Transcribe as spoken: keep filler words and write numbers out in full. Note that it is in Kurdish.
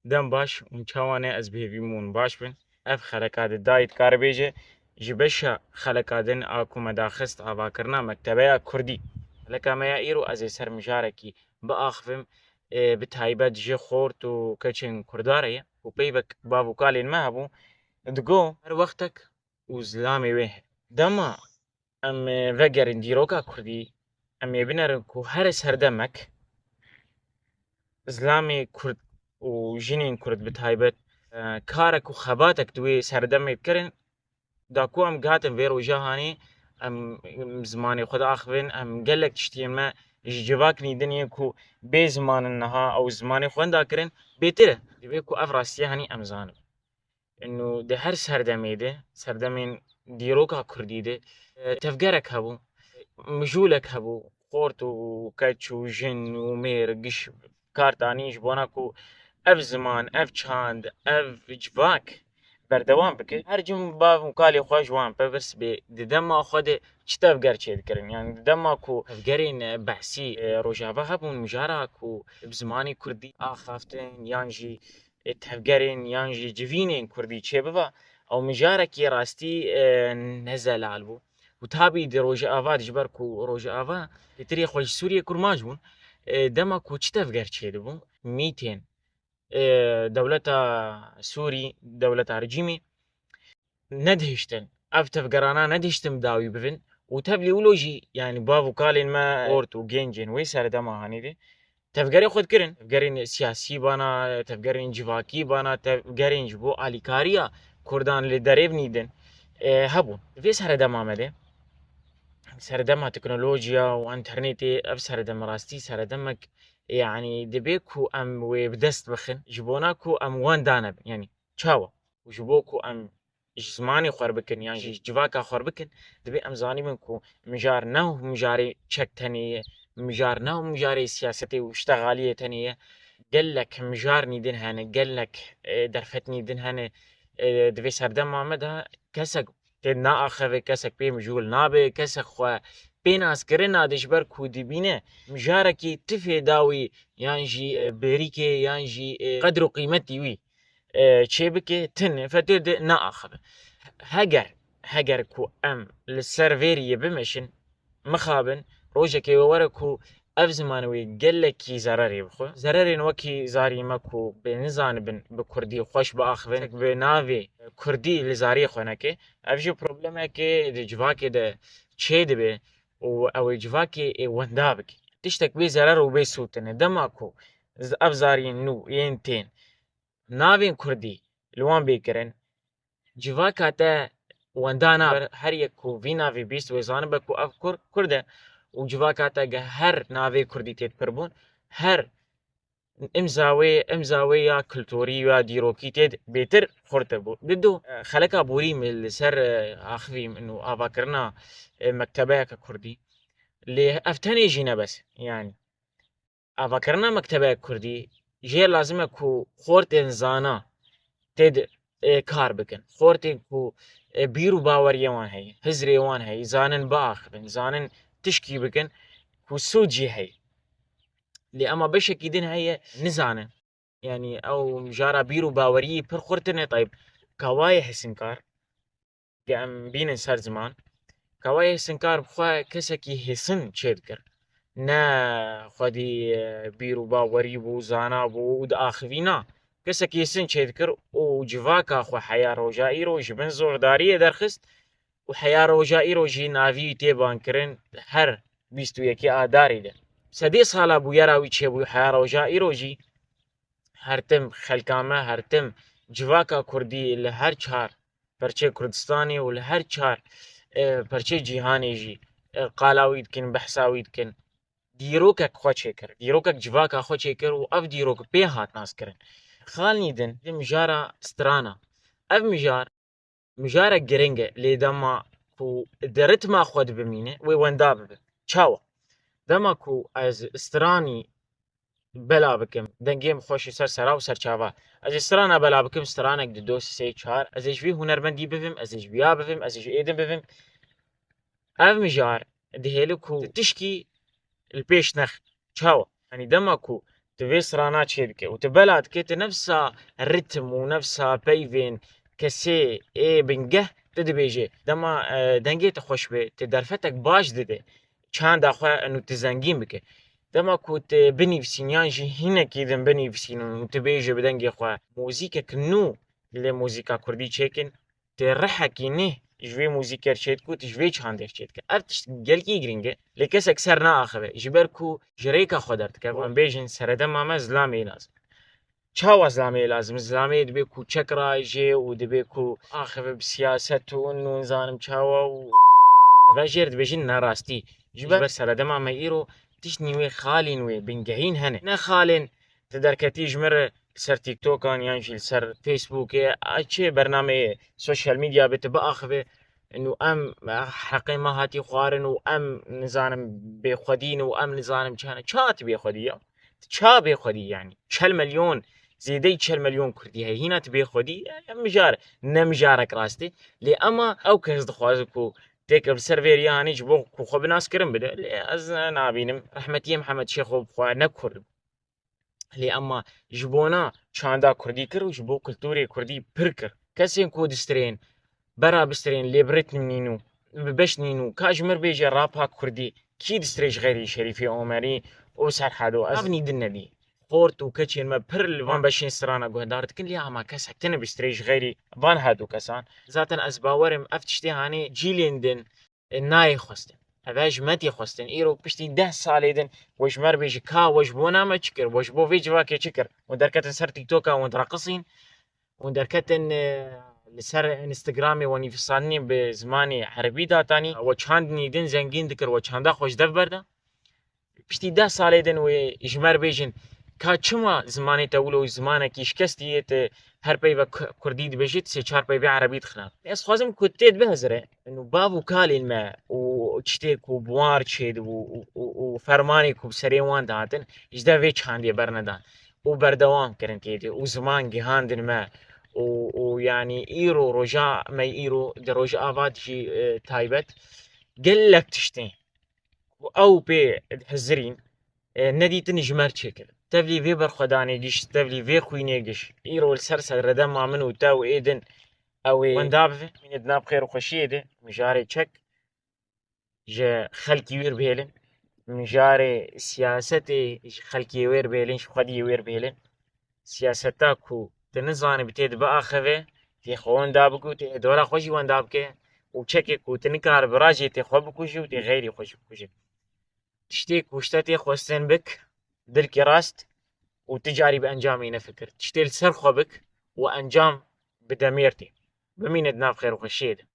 Dem baş, hûn çawa ne? Ez bi hêvî me hûn baş bin. Ev xeleka di dayî dikare bêje, ji beşa xeleka din a ku me daxist avakirina mektebeya kurdî. Xeleka me ya îro ez ê ser mijarekî biaxivim, ê, bi taybet ji xort û keçên kurda re ye û peyvek bav û kalên me hebû, digo her wextek û zilamê wê heye. Dema em, e, vegerin dîroka kurdî, em ê binerin ku her serdemek zilamê kurd û jinên kurd bi taybet, e, karek û xebatek di wê serdemê dikirin, da ku em gihatin vê roja hanê, em, em zimanê xwe diaxivin, em gelek tiştiyên me ji civakî din yên ku bê ziman in niha ew zimanê xwe wenda kirin, bêtir e. Divê ku ev rastiya hanî em zanin. Ino di her serdemê de, serdemên dîroka kurdî de, e, tevgerek hebû, mijûlek hebû, xort û keç û jin û mêr giş kar danîn ji bona ku ev ziman, ev çand, ev civak berdewam bike. Her cim bav û kalê xwe ji wan pirs bê, di dema xwe de çi tevger çêdikirin? Yani di dema ku tevgerên, e, behsî, e, Rojava hebûn, mijara ku bi zimanê kurdî axaftin yan jî, e, tevgerên yan jî civînên kurdî çêbiva, ew mijarekî rastî, e, ne zelal bû. Û tabî di Rojava de, ji ber ku Rojava pêtirê xwe ji Sûriyê kurmanc bûn, e, dema ku çi tevger çêdibû, mîtên, e, dewleta Sûrî, dewleta rejîmî, nedihiştin. Ev tevgerana nedihiştin bi dawî bibin û tevlî wilo jî, yani bav û kalên me, xort û gencên wê serdema hanê de tevgerê xwe dikirin. Tevgerên siyasî bana, tevgerên civakî bana, tevgerên ji bo alîkariya kurdan li derê binî din, e, hebûn. Vê serdema me de, serdema teknolojiya û înternetê, ev serdem rastî serdemek, yani dibe ku em wê bi dest bixin, ji bona ku em wenda nebin. Yani çawa? Û ji bo ku em ji zimanê xwe bikin yan jî ji civaka xwe bikin, divê em zanîbin ku mijar ne mijarê çek tenê ye, mijar ne mijarê siyasetê û ştexaliyê tenê ye. Gelek mijarnî din hene, gelek, e, derfetnî din hene. E, di vê serdema me de kesek tê naaxive, kesek pê mijûl nabe, kesek xwe pê naskirina de, ji ber ku dibîne mijarekî tifê dawî yan jî, e, bêrîkê yan jî, e, qedr û qîmetî wî, e, çêbike, tune, fetê de naaxive. Heger, heger ku em li ser vê riyê bimeşin, mixabin, rojekê wê were ku ev ziman wê gelekî zererê bixwe. Zererên wekî zarî me ku bê nizanibin bi kurdî xweş biaxivin, bi navê kurdî li zariyê xwe neke. Ev jî problemekê di civakê de çêdibe û ew ê civakê ê wenda bike. Tiştek bê zerer û bê sûd tune. Dema ku z-, ev zariyên nû yên tên navên kurdî li wan bê kirin, civaka te wenda nabe. Her yek ku vî navê bîst wê zanibe ku ev kur, kurd e û civaka te ge her navê kurdî tê pirbûn, her imza wê, imza wê ya kulturî ya dîrokî tê bêtir xurtir bû. Dido, e, xeleka borî min li ser, e, axivî min û avakirina, e, mektebeyeke kurdî. Lê ev tenê jî ne bes, yani. Avakirina mektebeke kurdî jê lazim e ku xortên zana tê de, e, kar bikin. Xortên ku, e, bîr û baweriyê wan heye, hizrê wan heye, zanin biaxivin, zanin tişkî bikin ku sûd jî heye. Lê ema beşekî din heye, nizanin. Yani ew mijara bîr û baweriyê pir xurt tune, tayb, kawayê hesinkar, ge em bînin ser ziman, kawayê hesinkar bi xwe kesekî hêsin çêdikir. Ne xwedî, e, bîr û bawerî bû, zana bû û diaxivî, na. Kesekî hêsin çêdikir û civaka xwe heya roja îro ji bin zordariyê derxist û heya roja îro jî navî wî tê bankirin her bîst û yekê Adarê de. Sedê sala bûyera wî çêbû, heya roja îro jî her tim xelka me, her tim civaka kurdî li her çar perçê Kurdistanê û li her çar, e, perçê cîhanê jî, e, qala wî dikin, behsa wî dikin. Dîrokek xwe çêkir, dîrokek civaka xwe çêkir û ev dîrok pê hat naskirin. Xalnî din, di mijara strana. Ev mijar mijarek giring e, lê dema ku di ritma xwe de bimîne, wê wenda bibe. Çawa? Dema ku ez stranî bela bikim, dengê min xweş û ser sera û ser çava. Ez ê strana bela bikim, stranek di do sê çar, ez ê ji vî hunermendî bivim, ez ê ji viya bivim, ez ê ji êdin bivim. Ev mijar dihêle ku tişkî li pêş nex. Çawa? Yanî dema ku Tu vê strana çêdike û tu bela dike, tu nefsa ritm û nefsa peyvên kesê ê bingeh tu dibêje. Dema, e, dengê te xweş be, tu derfetek baş dide, çanda xwe û tu zengîn bike. Dema ku tu binivîsîn yan jî hinekî din binivîsîn û tu bêje bi dengê xwe, muzîkek nû li muzîka kurdî çêkin, tu rihekî nî ji vê muzîker çêdike û tu ji vê çandê çêdike. Ev tişt gelkî girîng e. Lê kesek ser naaxive, ji ber ku ji rêka xwe derdikeve. Em bêjin seredema me zilamê lazim. Çawa zilamê lazim? Zilamê dibe ku çek raje û dibe ku axive bi siyaset û nizanim çawa û ve jêr dibêjin nerastî. Ji ber seredema me îro tiştên wê xalên wê bingehîn hene. Ne xalên tu derketî ji min re li ser TikTokan yan jî li ser Facebookê, a, çi bernameyê sosyal medya be tu biaxive û em, a, heqê me hatî xwarin û em nizanim bêxwedî ne û em nizanim çi hene. Ça tu bêxwedî ya? Ça bêxwedî yanî? Çel milyon, zêdeyî çel milyon Kurdî heye. Hîna tu bêxwedî? Ya, ya mijar, ne mijarek rastî. Lê ema ew kes dixwaze ku têkil bi ser vê riya hanî ji bo ku xwe bi naskirin bide. Lê ez nabînim. Rehmetiyê Mihemed Şêxo bi xwe ne Kurd bû. Lê ema ji bona çanda Kurdî kir û ji bo kulturê Kurdî pir kir. Kesên ku distirên, bera bistirên lê bi ritm nîn û bi beş nîn û ka ji mir bêje rapa Kurdî, kî distirê ji xeyrî Şerîfê Omerî û Serhado? Ez nî din nedî. Xort û keçên me pir li van beşên strana guhdar dikin, lê ema kesek tune bistirê ji xeyrî van her du kesan. Zaten ez bawerim ev tiştê hanê cîlên din, e, nayê xwestin. Ev ji me tê xwestin. Îro piştî deh salê din we ji me re bêje ka we ji bona me çi kir, we ji bo vê civakê çi kir. Hûn derketin ser TikToka hûn direqisîn, hûn derketin, e, li ser Instagramê we nivîsandinê bi zimanê erebî datanî, we çandinî din zengîn dikir, we çanda xwe ji dev berda. Piştî deh salê din wê ji me re bêjin, ka çima zimanê te wilo zimanekî şikestî ye, tu her peyve ku-, kurdî dibêjî, tu sê çar peyvê erebî dixine. Ez dixwazim ku tê bihizire, û bav û kalên me û tiştê ku bi wan re çêdibû û, û, û fermanê ku bi serê wan dihatin, ji dev vê çandê bernedan û berdewam kirin tê de û ziman gihandin me û, û yanî îro roja me îro di Rojava de jî, e, taybet gelek tiştên ku ew pê hizirîn, e, nedîtin ji me re çêkirin. Tevlî vê berxwedanê giş, tevlî vê xwînê giş, îro li ser seredema min û te û ê din ew ê wenda bibe. Mîne di nav xêr û xweşiyê de, mijarê çek ji xelkî wêr bihêlin, mijarê siyasetê ji xelkê wêr bihêlin, ji xwediyê wêr bihêlin. Siyaseta ku tu nizanî bi tê de biaxive, tê xwe wenda bike û tê dora xwe jî wenda bike û çekê ku tu nikare bi rajê tê xwe bikujî û tê xeyrî xwe jî bikujî. Tiştê ku ji te tê xwestin bik, dilkî rast û tu carî bi encamê nefikir. Tiştê li ser xwe bik û encam bi demêr tê. Bimîne di nav xêr û xweşiyê de.